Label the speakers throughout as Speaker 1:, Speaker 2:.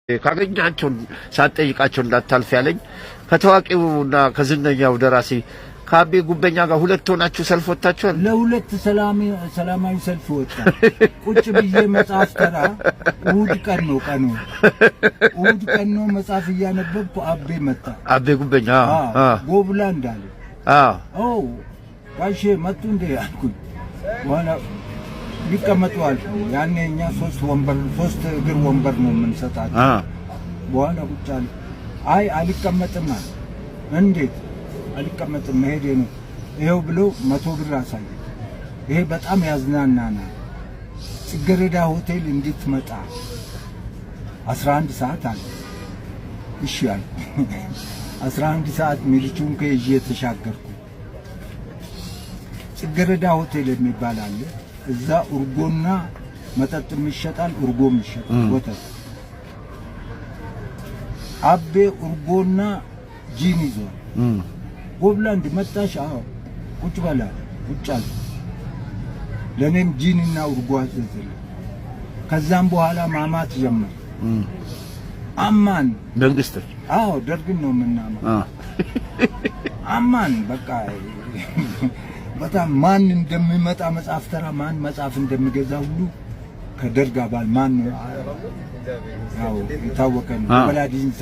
Speaker 1: ካገኛቸው ሳትጠይቃቸው እንዳታልፍ ያለኝ ከታዋቂውና ከዝነኛው ደራሲ ከአቤ ጉበኛ ጋር ሁለት ሆናችሁ ሰልፍ ወጥታችኋል።
Speaker 2: ለሁለት ሰላማዊ ሰልፍ ወጣ። ቁጭ ብዬ መጽሐፍ ተራ እሑድ ቀን ነው ቀኑ፣ እሑድ ቀን ነው። መጽሐፍ እያነበብኩ አቤ መጣ።
Speaker 1: አቤ ጉበኛ
Speaker 2: ጎብላ እንዳለ ኦ ጋሼ መጡ እንዴ አልኩኝ። በኋላ ይቀመጡ አልኩ። ያኔ እኛ ሶስት ወንበር ሶስት እግር ወንበር ነው የምንሰጣቸው። በኋላ ቁጭ አለ። አይ አልቀመጥም አለ። እንዴት አልቀመጥም መሄዴ ነው ይኸው ብሎ 100 ብር አሳየ። ይሄ በጣም ያዝናናናል። ጽጌረዳ ሆቴል እንድትመጣ 11 ሰዓት አለ። እሺ አልኩ። 11 ሰዓት ሚሊቹን ከይዤ ተሻገርኩ። ጽጌረዳ ሆቴል የሚባል አለ። እዛ እርጎና መጠጥም ይሸጣል፣ እርጎም ይሸጣል፣ ወተት። አቤ እርጎና ጂን ይዟል። ጎብላንድ መጣሽ? አዎ ቁጭ በላ ቁጭ አልኩ። ለእኔም ጂንና እርጎ አዘዘልኝ። ከዛም በኋላ ማማት ጀመር። አማን
Speaker 1: መንግስት።
Speaker 2: አዎ ደርግን ነው የምናማ። አማን በቃ በጣም ማን እንደሚመጣ መጽሐፍ ተራ ማን መጽሐፍ እንደሚገዛ ሁሉ ከደርግ አባል ማን ያው የታወቀ ነው። በላ ዲንሳ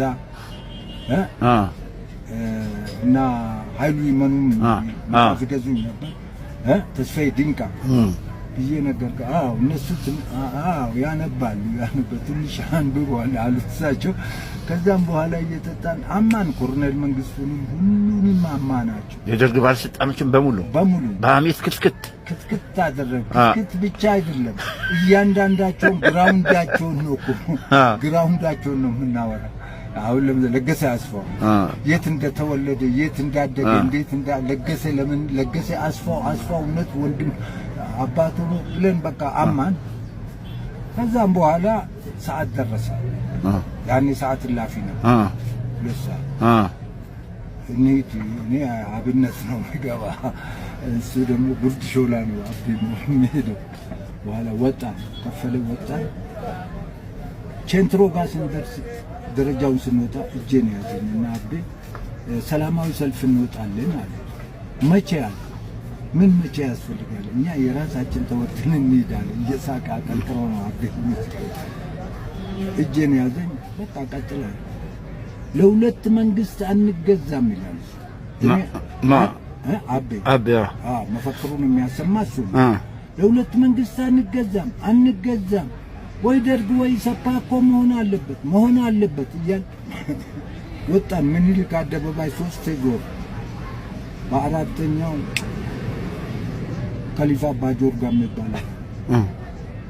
Speaker 2: እና ኃይሉ ይመኑም መጽሐፍ ይገዙኝ ነበር። ተስፋዬ ድንቃ ብዬ ነገር አዎ እነሱ አዎ ያነባሉ ትንሽ አንብበዋል አሉት እሳቸው። ከዛም በኋላ እየጠጣን አማን ኮሎኔል መንግስቱንም ሁሉንም አማናቸው።
Speaker 1: የደርግ ባለስልጣኖችን በሙሉ
Speaker 2: በሙሉ
Speaker 1: በሐሜት ክትክት
Speaker 2: ክትክት አደረግ። ክትክት ብቻ አይደለም፣ እያንዳንዳቸውን ground ኣቸውን ነው እኮ ground ኣቸውን ነው የምናወራ። አሁን ለምሳሌ ለገሰ አስፋው የት እንደተወለደ የት እንዳደገ እንዴት እንዳ ለገሰ ለምን ለገሰ አስፋው አስፋው እውነት ወንድም አባቱ ነው ብለን በቃ አማን። ከዛም በኋላ ሰዓት ደረሰ። ያኔ ሰዓት እላፊ ነው፣ 2 ሰዓት እንሂድ። እኔ አብነት ነው የሚገባ፣ እሱ ደግሞ ጉርድ ሾላ ነው አቤ የሚሄደው። በኋላ ወጣ ከፈለ ወጣ። ቼንትሮ ጋር ስንደርስ ደረጃውን ስንወጣ እጄን ያዘኝ እና አቤ ሰላማዊ ሰልፍ እንወጣለን አለ። መቼ አለ። ምን መቼ ያስፈልጋል? እኛ የራሳችን ተወጥተን እንሄዳለን። እየሳቀ አቀልቅሮ ነው አቤ እጄን ያዘኝ። በቃ ቀጥላል። ለሁለት መንግስት አንገዛም ይላል። አቤ
Speaker 1: አቤ
Speaker 2: መፈክሩን የሚያሰማ እሱ ነው። ለሁለት መንግስት አንገዛም አንገዛም፣ ወይ ደርግ ወይ ሰፓ እኮ መሆን አለበት መሆን አለበት እያል ወጣን። ምኒልክ አደባባይ ሶስት ዞር፣ በአራተኛው ከሊፋ አባጆርጋ የሚባል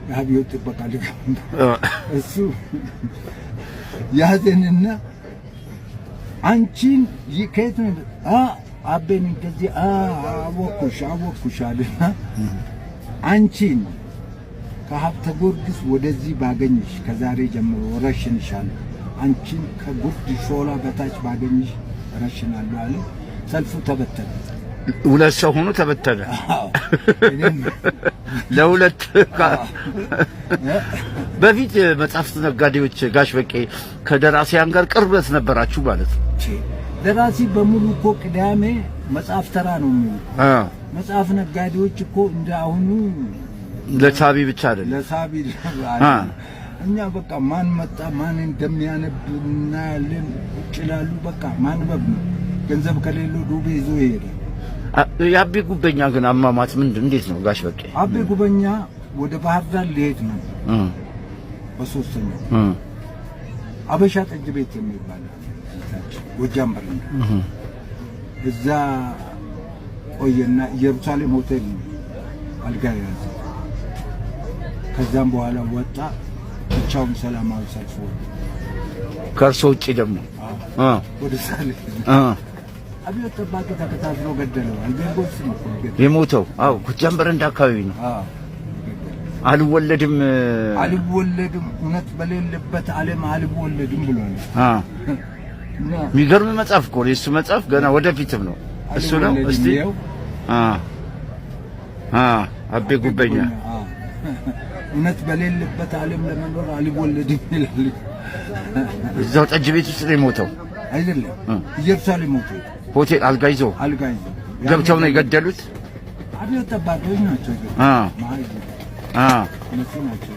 Speaker 2: የአብዮት ጥበቃ ሊቀመንበር እሱ ያዘንና አንቺን ከየት ነው አቤን እንደዚህ አወኩሽ አወኩሽ አለና አንቺን ከሀብተ ጊዮርጊስ ወደዚህ ባገኝሽ ከዛሬ ጀምሮ እረሽንሻለሁ፣ አንቺን ከጉርድ ሾላ በታች ባገኝሽ እረሽናለሁ አለ። ሰልፉ ተበተነ።
Speaker 1: ሁለት ሰው ሆኖ ተበተነ። ለሁለት በፊት መጽሐፍት ነጋዴዎች ጋሽ በቄ ከደራሲያን ጋር ቅርበት ነበራችሁ ማለት ነው።
Speaker 2: ደራሲ በሙሉ እኮ ቅዳሜ መጽሐፍ ተራ ነው የሚሉ መጽሐፍ ነጋዴዎች እኮ እንደ አሁኑ
Speaker 1: ለሳቢ ብቻ አይደለም፣
Speaker 2: ለሳቢ እኛ በቃ ማን መጣ ማን እንደሚያነብ እናያለን። ቁጭ ይላሉ። በቃ ማንበብ ነው። ገንዘብ ከሌለው ዱቤ ይዞ ይሄዳል።
Speaker 1: የአቤ ጉበኛ ግን አሟሟት ምንድን እንዴት ነው ጋሽ በቄ?
Speaker 2: አቤ ጉበኛ ወደ ባህር ዳር ሊሄድ ነው። በሶስተኛው አበሻ ጠጅ ቤት የሚባል ጎጃም በረንዳ እዛ ቆየና ኢየሩሳሌም ሆቴል ነው አልጋ የያዘ። ከዛም በኋላ ወጣ ብቻውን ሰላማዊ ሰልፍ ወጣ።
Speaker 1: ከእርሶ ውጭ ደግሞ
Speaker 2: ወደ ሳሌ አብዮት ጠባቂ ተከታትሎ ገደለው። አልቤርጎስ ነው
Speaker 1: የሞተው። አዎ ጎጃም በረንዳ አካባቢ ነው። አልወለድም
Speaker 2: አልወለድም እውነት በሌለበት ዓለም አልወለድም ብሎ ነው።
Speaker 1: የሚገርም መጽሐፍ እኮ ነው የእሱ መጽሐፍ። ገና ወደፊትም ነው እሱ ነው። እስቲ አቤ ጉበኛ
Speaker 2: እውነት በሌለበት ዓለም ለመኖር አልወለድም ይላል።
Speaker 1: እዛው ጠጅ ቤት ውስጥ ነው የሞተው?
Speaker 2: አይደለም፣ ኢየሩሳሌም ሆቴል።
Speaker 1: ሆቴል አልጋ ይዞ?
Speaker 2: አልጋ ይዞ።
Speaker 1: ገብተው ነው የገደሉት?
Speaker 2: አብዮት ጠባቂዎች ናቸው። መሀይም እነሱ ናቸው።